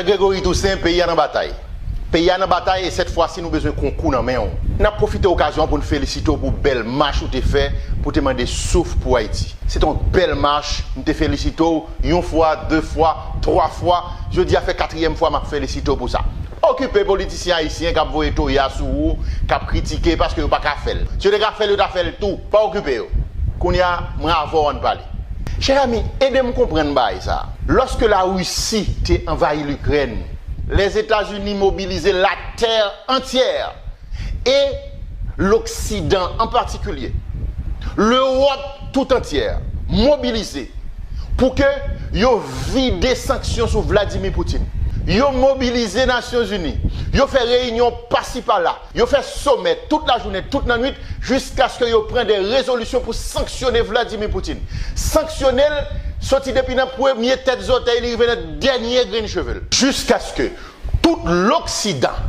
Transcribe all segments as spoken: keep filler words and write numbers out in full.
Gregory Toussaint, peyi a nan batay. Peyi a nan batay e sèt fwa si nou bezwen konkou nan men w. N ap pwofite okazyon an pou n felisite w pou bèl mach ou te fè pou te mande souf pou Ayiti. Se te yon bèl mach, m te felisite w yon fwa, de fwa, twa fwa. Jodi a fè katriyèm fwa m ap felisite w pou sa. Okipe politisyen ayisyen k ap voye toya sou ou, k ap kritike paske yo pa ka fè l. Si yo te ka fè l, yo ta fè l tou. Pa okipe yo. Kounye a, mwen avè w ann pale. Chè ami, ede m konprann bagay sa. Lòske Larisi te anvayi Likrèn, Lèzetazini mobilize latè antyè e Loksidan an patikilye, Lewòp tout antyè mobilize pou ke yo vide sanksyon sou Vladimir Putin. Yo mobilize Nasyonzini, yo fè reyinyon pasi pala, yo fè somè tout lajounen, tout lannwit, jiskaske yo pran de rezolisyon pou sanksyone Vladimir Putin. Sanksyone l soti depi nan premye tèt zòtèy li rive nan dènye grenn cheve l. Jiskaske tout Loksidan,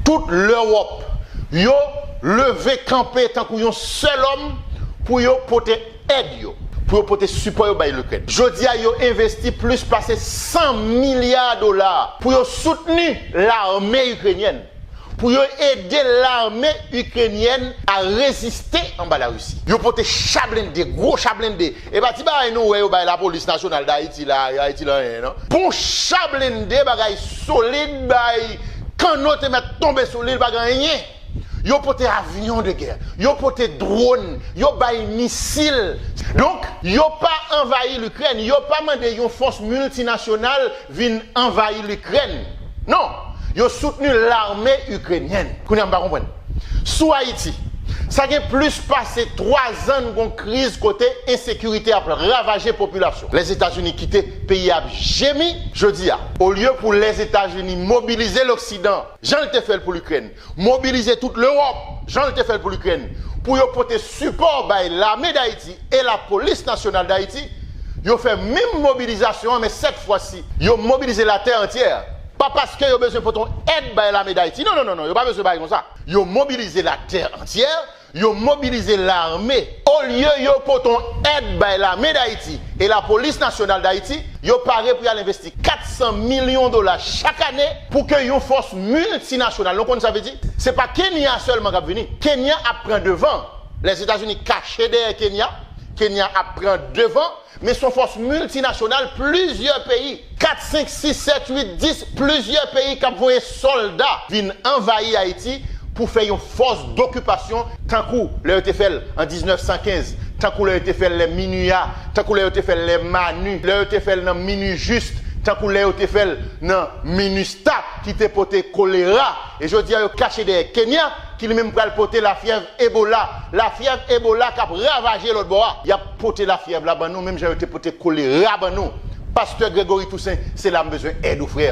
tout Lewòp, yo leve kanpe tankou yon sèl òm pou yo pote èd yo, pou yo pote sipò yo bay Likrèn. Jodi a, yo envesti plis pase san milya dola pou yo soutni lame ikrenyèn, pou yo ede lame ikrenyèn a reziste anba Larisi. Yo pote cha blende, gwo cha blende. E pa ti bagay nou wè yo bay Lapolis Nasyonal Dayiti la, Ayiti la anyen, non. Bon cha blende, bagay solid, bay kanno te mèt tonbe sou li, l pa gen anyen. Yo pote avyon de gè, yo pote dwòn, yo bay misil. Donk, yo pa anvayi Likrèn, yo pa mande yon fòs miltinasyonal vin anvayi Likrèn. Non, yo soutni lame ikrenyèn. Kounye a, m pa konprann. Sou Ayiti, sa gen plis pase twa zan n gon kriz kote ensekirite ap ravaje popilasyon. Lèzetazini kite peyi a ap jemi jodi a. Olye pou Lèzetazini mobilize Loksidan, jan l te fè l pou Likrèn, mobilize tout Lewòp, jan l te fè l pou Likrèn, pou yo pote sipò bay Lame Dayiti e Lapolis Nasyonal Dayiti, yo fè menm mobilizasyon an, men sèt fwa si, yo mobilize latè antyè. Pa paske yo bezwen pote yon èd bay Lame Dayiti. Non, non, non, non, yo pa bezwen bagay konsa. Yo mobilize latè antyè, yo mobilize lame. Olye yo pote yon èd bay Lame Dayiti e Lapolis Nasyonal Dayiti, yo pare pou y al envesti kat san milyon dola chak ane pou ke yon fòs miltinasyonal, nou konn sa vle di, se pa Kenya sèlman k ap vini. Kenya ap pran devan. Lèzetazini kache dèyè Kenya. Kenya ap pran devan. Men se yon fòs miltinasyonal, plizyè peyi, kat, senk, sis, sèt, uit, dis, plizyè peyi k ap voye sòlda vin anvayi Ayiti pou fè yon fòs dokipasyon, tankou lè yo te fè l an diznèf san kenz, tankou lè yo te fè l lè MINUA, tankou lè yo te fè l lè MANU, lè yo te fè l nan MINUJUST, tankou lè yo te fè l nan MINUSTAH, ki te pote kolera. E jodi a, yo kache dèyè Kenya, ki li menm pral pote lafyèv Ebola. Lafyèv Ebola k ap ravaje lòt bò a. Y ap pote lafyèv la ban nou, menm jan yo te pote kolera ban nou. Pastè Gregory Toussaint, se la m bezwen èd ou, frè.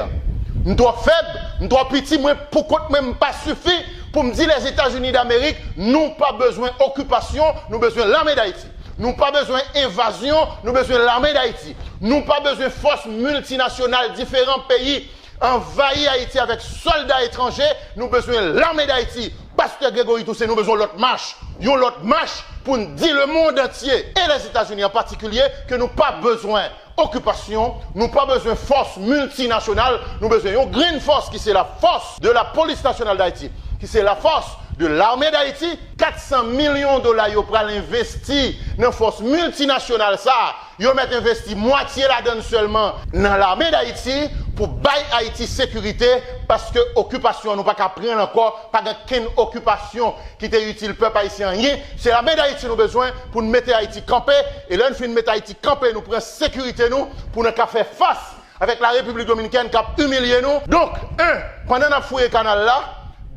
M twò fèb, m twò piti, mwen, pou kont mwen, m pa sifi pou m di Lèzetazini Damerik, nou pa bezwen okipasyon, nou bezwen Lame Dayiti. Nou pa bezwen envazyon, nou bezwen Lame Dayiti. Nou pa bezwen fòs miltinasyonal diferan peyi anvayi Ayiti avèk sòlda etranje, nou bezwen Lame Dayiti. Pastè Gregory Toussaint, nou bezwen yon lòt mach. Yon lòt mach pou n di lemonn antye, e Lèzetazini an patikilye, ke nou pa bezwen okipasyon, nou pa bezwen fòs miltinasyonal, nou bezwen yon grenn fòs ki se la force de la Police Nationale d'Haïti, ki se la force de l'Armée d'Haïti. Kat san milyon dola yo pral envesti nan fòs miltinasyonal sa a, yo mèt envesti mwatye ladan l sèlman nan Lame Dayiti pou bay Ayiti sekirite, paske okipasyon an nou pa ka pran l ankò, pa gen kenn okipasyon ki te itil pèp ayisyen anyen. Se Lame Dayiti nou bezwen pou n mete Ayiti kanpe, e lè n fin mete Ayiti kanpe, nou pran sekirite nou pou n ka fè fas avèk la Repiblik Dominikèn k ap imilye nou. Donk, en, pandan n ap fouye kanal la,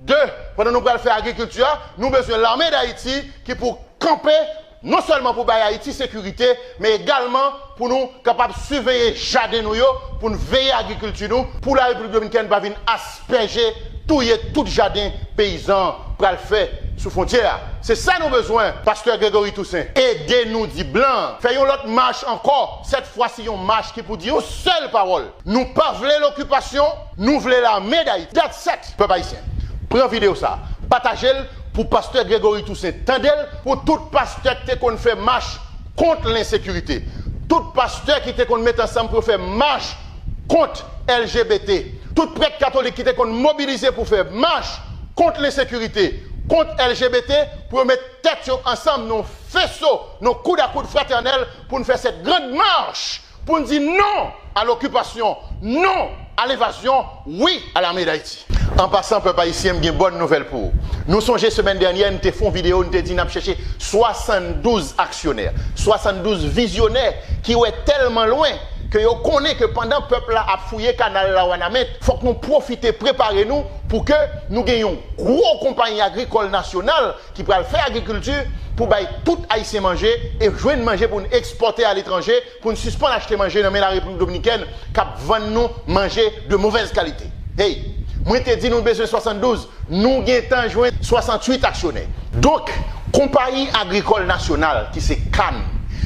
de, pandan nou pral fè agrikilti a, nou bezwen Lame Dayiti ki pou kanpe, non sèlman pou bay Ayiti sekirite, men egalman pou nou kapab siveye jaden nou yo, pou n veye agrikilti nou, pou la Repiblik Dominikèn pa vin aspèje, touye tout jaden peyizan pral fè sou fwontyè a. Se sa nou bezwen, Pastè Gregory Toussaint. Ede nou di blan, fè yon lòt mach ankò, sèt fwa si yon mach ki pou di yon sèl pawòl. Nou pa vle lokipasyon, nou vle Lame Dayiti. That's it, pèp ayisyen. Pran videyo sa, pataje l pou Pastè Gregory Toussaint tande l, pou tout pastè ki te konn fè mach kont lensekirite, tout pastè ki te konn met ansanm pou yo fè mach kont L G B T, Tout prèt katolik ki te konn mobilize pou fè mach kont lensekirite, kont L G B T, pou yo met tèt yo ansanm nan yon feso, nan yon koud a koud fratènèl, pou n fè cette grande marche, pou n di non à l'occupation, non à l'invasion, wi à l'armée d'Haïti. An pasan, pèp ayisyen, m gen bòn nouvèl pou ou. Nou sonje semèn dènyè, n te fè yon videyo, n te di n ap chèche swasanndouz aksyonè, swasanndouz vizyonè ki wè tèlman lwen ke yo konnen ke pandan pèp la ap fouye kanal la Wanament, fòk nou pwofite prepare nou pou ke nou gen yon gwo konpayi agrikòl nasyonal ki pral fè agrikilti pou bay tout Ayisyen manje e jwenn manje pou n ekspòte aletranje, pou n sispann achte manje nan men Larepiblik Dominikèn k ap vann nou manje de movèz kalite. Hey, mwen te di nou bezwen swasanndouz, nou gentan jwenn swasanntuit aksyonè. Donk, konpayi agrikòl nasyonal ki se CAN,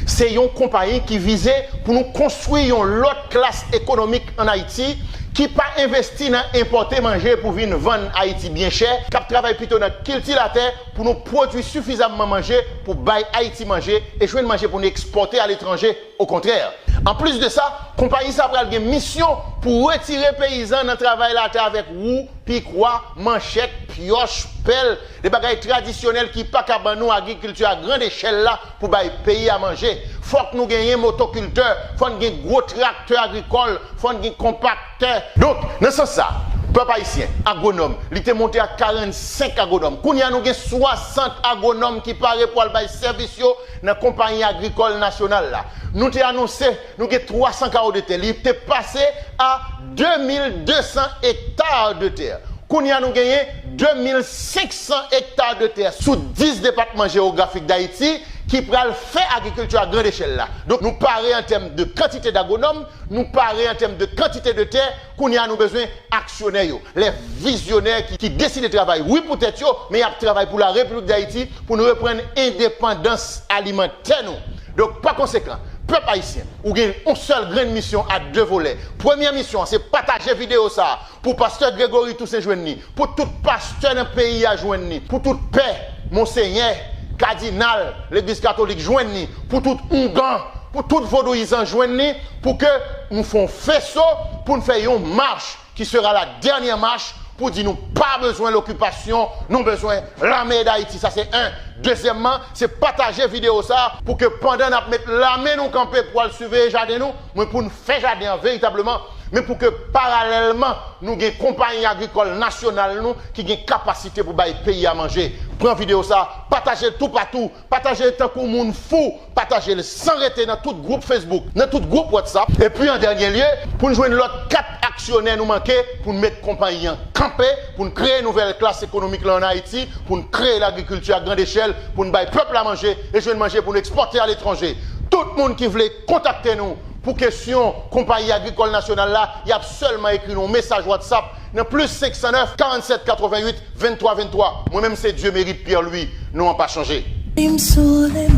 se yon konpayi ki vize pou nou konstwi yon lòt klas ekonomik ann Ayiti ki pa envesti nan enpòte manje pou vin vann Ayiti byen chè, k ap travay pito nan kilti latè pou nou pwodui sifizamman manje pou bay Ayiti manje e jwenn manje pou nou ekspòte aletranje, okontrè. Anplis de sa, konpayi sa pral gen misyon pou retire peyizan nan travay latè avèk wou, pikwa, manchèt, pyòch, pèl, de bagay tradisyonèl ki pa ka ban nou agrikilti a grand echèl la pou bay peyi a manje. Fòk nou genyen motokiltè, fò n gen gwo traktè agrikòl, fò n gen konpaktè. Donk, nan sans sa, pèp ayisyen, agwonòm, li te monte a karannsenk agwonòm. Kounye a, nou gen swasant agwonòm ki pare pou al bay sèvis yo nan konpayi agrikòl nasyonal la. Nou te anonse, nou gen twa san kawo de tè. Li te pase a de mil de san ekta de tè. Kounye a, nou genyen de mil senk san ekta de tè sou dis depatman jewografik Dayiti ki pral fè agrikilti a grand echèl la. Donk, nou pare an tèm de kantite dagwonòm, nou pare an tèm de kantite de tè. Kounye a, nou bezwen aksyonè yo, lè vizyonè ki, ki deside travay, wi, pou tèt yo, men y ap travay pou Larepiblik Dayiti, pou nou reprann endepandans alimantè nou. Donk, pa konsekan, pèp ayisyen, ou gen yon sèl grenn misyon a de volè. Premyè misyon an, se pataje videyo sa a pou pastè Gregory Toussaint jwenn li, pou tout pastè nan peyi a jwenn li, pou tout pè, monsenyè, kadinal, legliz katolik jwenn li, pou tout oungan, pou tout vodouyizan jwenn li, pou ke nou fè yon feso, pou n fè yon mach ki sera la dènyè mach pou di nou pa bezwen lokipasyon, nou bezwen lame Dayiti. Sa se en. Dezyèmman, se pataje videyo sa a pou ke pandan n ap met lame nou kanpe pou al siveye jaden nou, men pou n fè jaden an veritableman, men pou ke paralèlman nou gen konpayi agrikòl nasyonal nou ki gen kapasite pou bay peyi a manje. Pran videyo sa a, pataje l toupatou, pataje l tankou moun fou, pataje l san rete nan tout gwoup Facebook, nan tout gwoup WhatsApp. Epi an dènye lye, pou n jwenn lòt kat aksyonè nou manke, pou n met konpayi an kanpe, pou n kreye nouvèl klas ekonomik la ann Ayiti, pou n kreye lagrikilti a grand echèl, pou n bay pèp la manje e jwenn manje pou n ekspòte aletranje. Tout moun ki vle kontakte nou pou kesyon konpayi agrikòl nasyonal la, y ap sèlman ekri nou yon mesaj WhatsApp nan plis senk san nèf, karannsenk katreventuit, venntwa venntwa. Mwen menm se Dieumerit Pierre Louis, non an pa chanje. Rim sou le